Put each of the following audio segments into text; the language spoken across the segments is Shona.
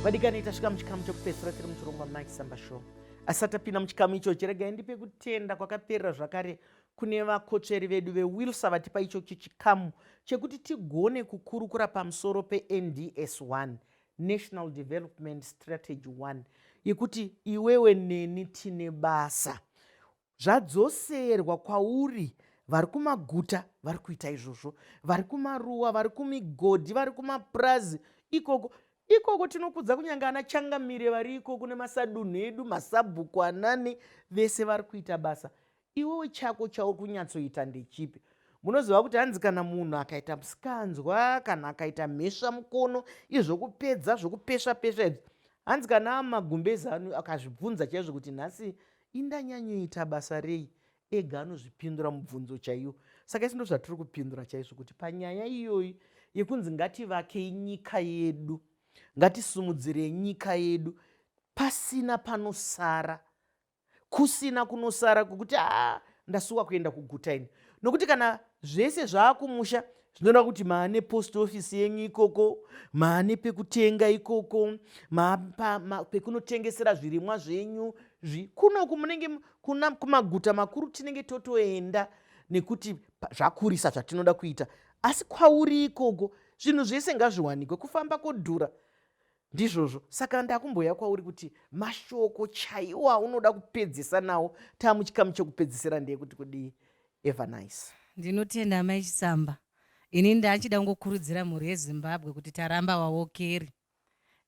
Vadikani, tasvika muchikamu chekupedzisira tiri muchirongwa Mike Samba Show. Asati tapinda muchikamu ichochi, regai ndipe kutenda kwakaperera zvakare kune vakotsveri vedu veWilsa vatipa ichochi chikamu chekuti tigone kukurukura pamusoro peNDS 1, National Development Strategy 1, yekuti iwewe neni tine basa. Zvadzoserwa kwauri. Vari kumaguta vari kuita izvozvo, vari kumaruwa, vari kumigodhi, vari kumapurazi ikoko ikoko tinokudza kunyange ana changamire vari ikoko nemasadunhu edu, masabhuku, anani, vese vari kuita basa. Iwewe chako chauri kunyatsoita ndechipi? Munoziva kuti hanzi kana munhu akaita musikanzwa, kana akaita mhesva mukono, izvokupedza zvokupesva pesva izvi, hanzi kana amagumbezi akazvibvunza chaizvo kuti nhasi indanyanyoita basa rei, ega anozvipindura mubvunzo chaiwo. Saka isi ndozvatiri kupindura chaizvo kuti panyaya iyoyi yekunzi ngativakei nyika yedu, ngatisumudzirei nyika yedu pasina panosara, kusina kunosara kwekuti a ndasuwa kuenda kuguta ini. Nokuti kana zvese zvaakumusha, zvinoda kuti maane post office yenyu ikoko, maane pekutenga ikoko, pekunotengesera zvirimwa zvenyu. Kunoku munenge kuna kumaguta makuru tinenge totoenda nekuti zvakurisa zvatinoda kuita, asi kwauri ikoko zvinhu zvese ngazviwanikwe, kufamba kodhura. Ndizvozvo. Saka ndakumboya kwauri kuti mashoko chaiwo aunoda kupedzisa nawo taamuchikamu chekupedzisira ndeyekuti kudii, Evernice? Ndinotenda, Amai Chisamba. Ini ndachida kungokurudzira mhuri yeZimbabwe kuti taramba vawokeri.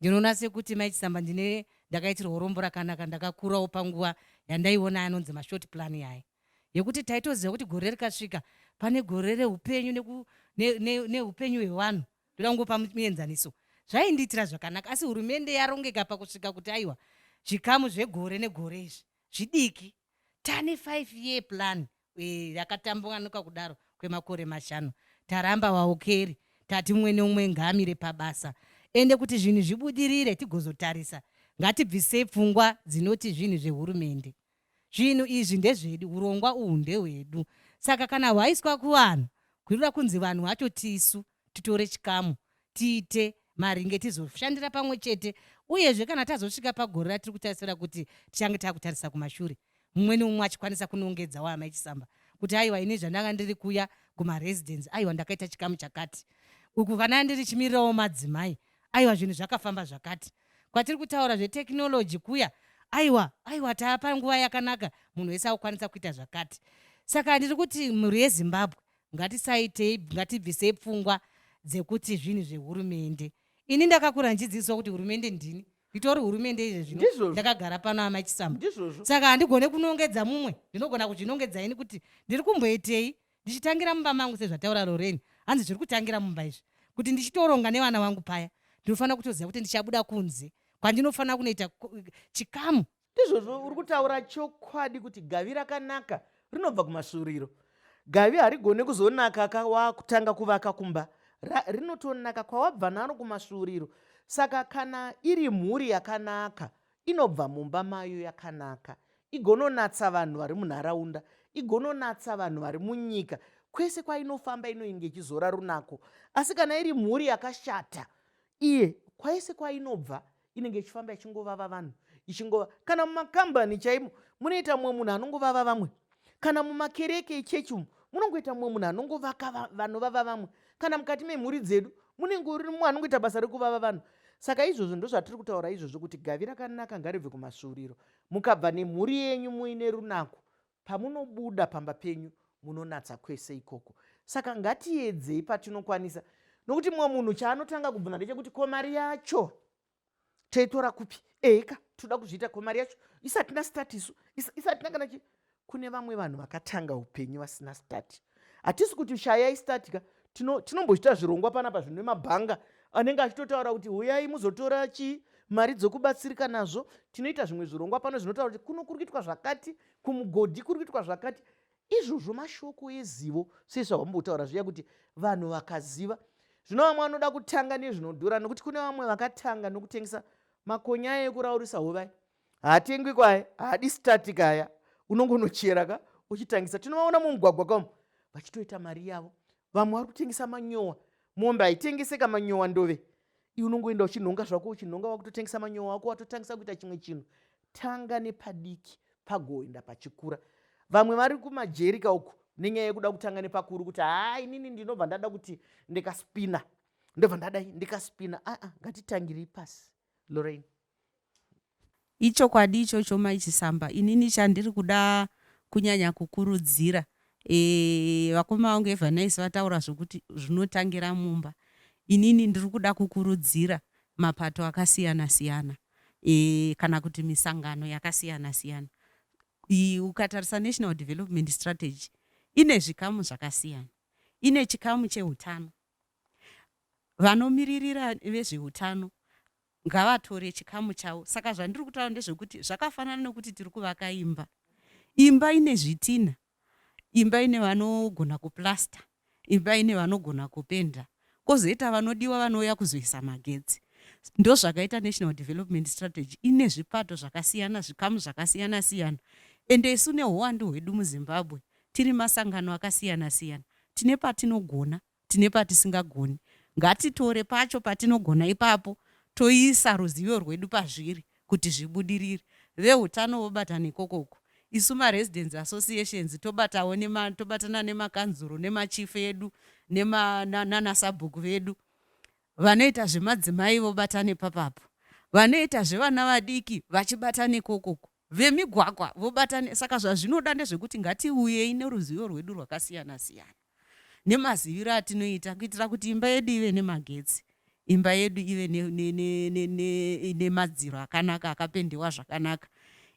Ndinoona sekuti, Mai Chisamba, ndine ndakaitirwa urombo rakanaka. Ndakakurawo panguva yandaiona anonzi mashort plan yaya yekuti taitoziva kuti gore rikasvika pane gore reupenyu neupenyu hwevanhu. Ndoda kungopa muenzaniso. Zvaindiitira zvakanaka, asi hurumende yarongeka pakusvika kuti aiwa, zvikamu zvegore negore izvi zvidiki. Tane 5 year plan yakatambanuka kudaro kwemakore 5. Taramba vaokeri, tati mumwe neumwe ngaamire pabasa ende kuti zvinhu zvibudirire tigozotarisa. Ngatibvisei pfungwa dzinoti zvinhu zvehurumende. Zvinhu izvi ndezvedu, urongwa uhwu ndehwedu. Saka kana hwaiswa kuvanhu, kuireva kunzi vanhu vacho tisu titore chikamu, tiite maringe, tizoshandira pamwe chete. Uyezve kana tazosvika pagore ratiri kutarisira kuti tichange takutarisa kumashure, mumwe neumwe achikwanisa kunongedzawo, Amai Chisamba, kuti aiwa, ini zvandanga ndiri kuya kumaresidence, aiwa, ndakaita chikamu chakati uku. Kana ndiri chimirirawo madzimai, aiwa, zvinhu zvakafamba zvakati. Kwatiri kutaura zvetekinoloji kuya, aiwa, aiwa, taapa nguva yakanaka, munhu wese akukwanisa kuita zvakati. Saka ndiri kuti mhuri yeZimbabwe, ngatisaitei, ngatibvisei pfungwa dzekuti zvinhu zvehurumende. Ini ndakakura ndichidzidziswa kuti hurumende ndini, nditori hurumende izve zvino. Ndizvozvo. Ndakagara pano, Amai Chisamba. Ndizvozvo. Saka handigone kunongedza mumwe, ndinogona kuzvinongedza ini kuti ndiri kumboitei, ndichitangira mumba mangu. Sezvataura Lorraine, hanzi zviri kutangira mumba izvi, kuti ndichitoronga nevana vangu paya, ndinofanira kutoziva kuti ndichabuda kunze kwandinofanira kunoita chikamu. Ndizvozvo, uri kutaura chokwadi kuti gavi rakanaka rinobva kumasvuriro. Gavi harigone kuzonaka kawakutanga kuvaka kumba, rinotonaka kwawabva naro kumasvuriro. Saka kana iri mhuri yakanaka, inobva mumba mayo yakanaka, igononatsa vanhu vari munharaunda, igononatsa vanhu vari munyika kwese kwainofamba, inoinge ichizora runako. Asi kana iri mhuri yakashata, iye kwaise kwainobva inenge ichifamba ichingovava vanhu, ichingova. Kana mumakambani chaimo munoita mumwe munhu anongovava vamwe, kana mumakereke echechi umu munongoita mumwe munhu anongovaka vanovava vamwe, kana mukati memhuri dzedu munenge uri mumwe anongoita basa rekuvava vanhu. Saka izvozvo ndozvatiri kutaura izvozvo kuti gavi rakanaka ngaribve kumasvuuriro. Mukabva nemhuri yenyu muine runako, pamunobuda pamba penyu munonatsa kwese ikoko. Saka ngatiedzei patinokwanisa, nokuti mumwe munhu chaanotanga kubvunza ndechekuti ko mari yacho toitora kupi? Eka toda kuzviita, ko mari yacho isatina start, isu isatina kana chi. Kune vamwe vanhu vakatanga upenyu vasina start. Hatisi kuti shayai start ka. Tinombochita zvirongwa panapa zvine mabhanga anenge achitotaura kuti huyai muzotora chi mari dzokubatsirika nazvo. Tinoita zvimwe zvirongwa pano zvinotaura kuti kuno kuri kuitwa zvakati, kumugodhi kuri kuitwa zvakati. Izvozvo mashoko ezivo, sezvawambotaura zviya kuti vanhu vakaziva. Zvino vamwe vanoda kutanga nezvinodhura, nokuti kune vamwe vakatanga nokutengesa makonyaya ekuraurisa hovai. Haatengwi kwaya, haadi static aya, unongonochera ka uchitangisa. Tinovaona mumugwagwa kamu vachitoita mari yavo. Vamwe vari kutengesa manyowa, mombe haitengeseka manyowa, ndove. Iwe unongoenda uchinhonga zvako, uchinhonga, wakutotengesa manyowa ako, watotangisa kuita chimwe chinhu. Tanga nepadiki, pagoenda pachikura. Vamwe vari kumajerika uku nenyaya yekuda kutanga nepakuru, kuti haa, inini ndinobva ndada kuti ndikaspina, ndobva ndadai ndikaspina. Aa, ngatitangirei pasi. Lorraine. Ichokwadi ichocho, Mai Chisamba. Inini chandiri kuda kunyanya kukurudzira, vakoma vangu Evanice vataura zvokuti zvinotangira mumba. Inini ndiri kuda kukurudzira mapato akasiyana siyana, kana kuti misangano yakasiyana siyana. Ukatarisa National Development Strategy, ine zvikamu zvakasiyana. Ine chikamu cheutano. Vanomiririra vezveutano ngavatore chikamu chavo. Saka zvandiri kutaura ndezvekuti zvakafanana nekuti tiri kuvaka imba. Imba ine zvitina, imba ine vanogona kuplasta, imba ine vanogona kupenda, kwozoita vanodiwa vanouya kuzoisa magetsi. Ndozvakaita National Development Strategy, ine zvipato zvakasiyana, zvikamu zvakasiyana siyana. Ende isu nehuwandu hwedu muZimbabwe tiri masangano akasiyana siyana, tine patinogona, tine patisingagoni. Ngatitore pacho patinogona ipapo, toisa ruzivo rwedu pazviri kuti zvibudirire. Veutano vobata nekokoko, isu maresidents associations tobatawo tobatana nemakanzuro, nemachief edu, nanasabhuku vedu. Vanoita zvemadzimai vobata nepapapo, vanoita zvevana vadiki vachibata nekokoko, vemigwagwa vobata. Saka zvazvinoda ndezvekuti ngatiuyei neruzivo rwedu rwakasiyana siyana nemaziviro atinoita, kuitira kuti imba yedu ive nemagetsi, imba yedu ive nemadziro akanaka akapendewa zvakanaka,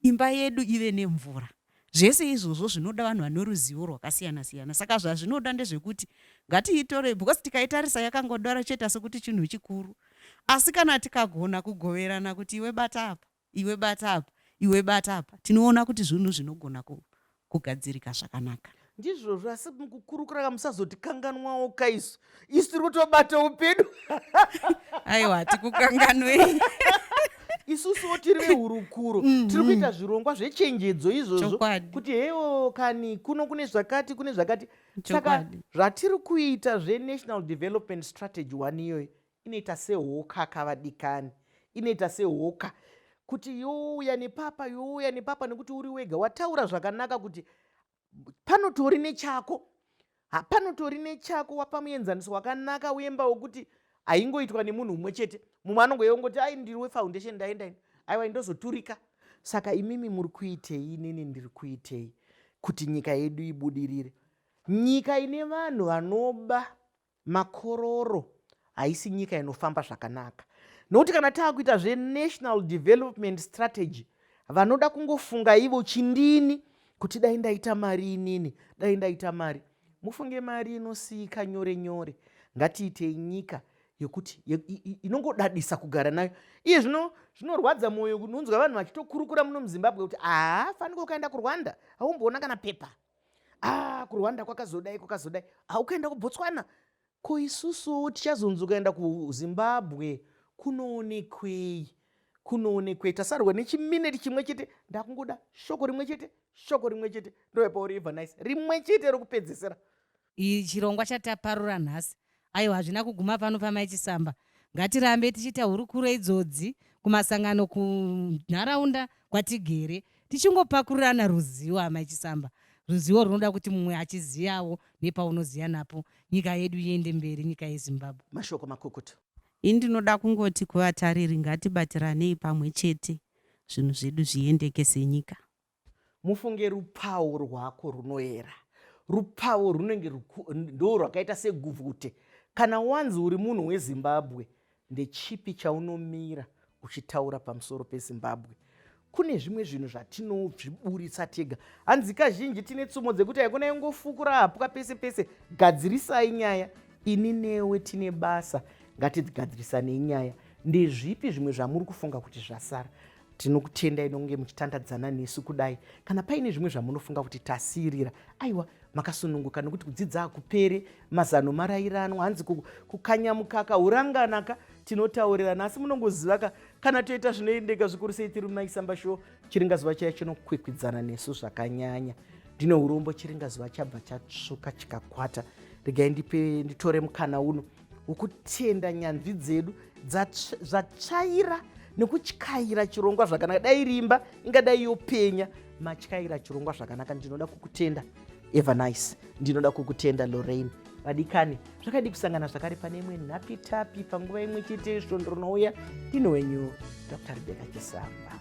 imba yedu ive nemvura. Zvese izvozvo zvinoda vanhu vane ruzivo rwakasiyana siyana. Saka zvazvinoda ndezvekuti ngatiitorei, because tikaitarisa yakangodaro chete sekuti chinhu chikuru, asi kana tikagona kugoverana kuti iwe bata apa, iwe bata apa, iwe bata apa, tinoona kuti zvinhu zvinogona kugadzirika zvakanaka. Ndizvozvo, asi mukukurukura musazotikanganwawo kaisu, isu tiri kutobata upedu. Aiwa, hatikukanganwei. Isusuwo tiri vehurukuro, tiri kuita zvirongwa zvechenjedzo izvozvo kuti hewo kani kuno kune zvakati, kune zvakati. Saka zvatiri kuita zveNational Development Strategy one iyoyo inoita sehoka kavadikani, inoita sehoka kuti youya nepapa, youya nepapa, nekuti uri wega. Wataura zvakanaka kuti panotori nechako, hapanotori nechako. Wapa muenzaniso wakanaka wemba wekuti haingoitwa nemunhu umwe chete. Mumwe anongouya ongoti, "Ai, ndiri wefoundation, ndaenda ini, aiwa, indozoturika." Saka imimi muri kuitei, inini ndiri kuitei kuti nyika yedu ibudirire? Nyika ine vanhu vanoba, makororo, haisi nyika inofamba zvakanaka, nokuti kana taakuita zveNational Development Strategy, vanoda kungofunga ivo chindini, kuti dai ndaita mari inini, dai ndaita mari. Mufunge, mari inosiyika nyore nyore. Ngatiitei nyika yekuti inongodadisa kugara nayo. Iye zvino zvinorwadza mwoyo kunonzwa vanhu vachitokurukura muno muZimbabwe kuti haa, fanike ukaenda kuRwanda haumboona kana pepa, ah, kuRwanda kwakazodai, kwakazodai, haukaenda kuBotswana. Ko isusu tichazonzi ukaenda kuZimbabwe kunoonekwei? Kunoonekwei? Tasarwa nechimineti chimwe chete. Ndakungoda shoko rimwe chete, shoko rimwe chete. Ndoepauri, Evanice, rimwe chete rokupedzesera. Iyi chirongwa chataparura nhasi, aiwa, hazvina kuguma pano paMai Chisamba. Ngatirambe tichiita hurukuro idzodzi kumasangano, kunharaunda kwatigere, tichingopakurirana ruzivo. Amai Chisamba, ruzivo runoda kuti mumwe achiziyawo nepaunoziya napo, nyika yedu iende mberi, nyika yeZimbabwe. Mashoko makukutu. Ini ndinoda kungoti kuvatariri, ngatibatiranei pamwe chete, zvinhu zvedu zviendeke senyika. Mufunge, rupawo rwako runoera, rupawo runenge ndo rwakaita seguvhute. Kana wanzi uri munhu weZimbabwe, ndechipi chaunomira uchitaura pamusoro peZimbabwe? Kune zvimwe zvinhu zvatinozviburitsa tega. Hanzi kazhinji tine tsumo dzekuti haikona ingofukura hapwa pese pese. Gadzirisai nyaya. Ini newe tine basa, ngatigadzirisanei nyaya. Ndezvipi zvimwe zvamuri kufunga kuti zvasara? Tinokutendai nokunge muchitandadzana nesu kudai. Kana paine zvimwe zvamunofunga kuti tasiyirira, aiwa, makasununguka, nokuti kudzidza hakupere. Mazano marayiranwa, hanzi kukanya mukaka uranganaka, tinotaurirana. Asi munongoziva ka, kana toita zvinoendeka zvikuru sei tiri muMaisamba Show, chiringazuva chaya chinokwikwidzana nesu zvakanyanya. Ndine urombo, chiringazuva chabva chatsvuka chikakwata. Regai ndipe, nditore mukana uno. wokutenda nyanzvi dzedu zvatsvaira nekutyaira chirongwa zvakanaka. Dai rimba ingadai yopenya, matyaira chirongwa zvakanaka. Ndinoda kukutenda Evernice, ndinoda kukutenda Lorraine. Vadikani, zvakadi kusangana zvakare pane imwe nhapitapi panguva imwe chete svondo rinouya. Ndini wenyu Dr Rebecca Chisamba.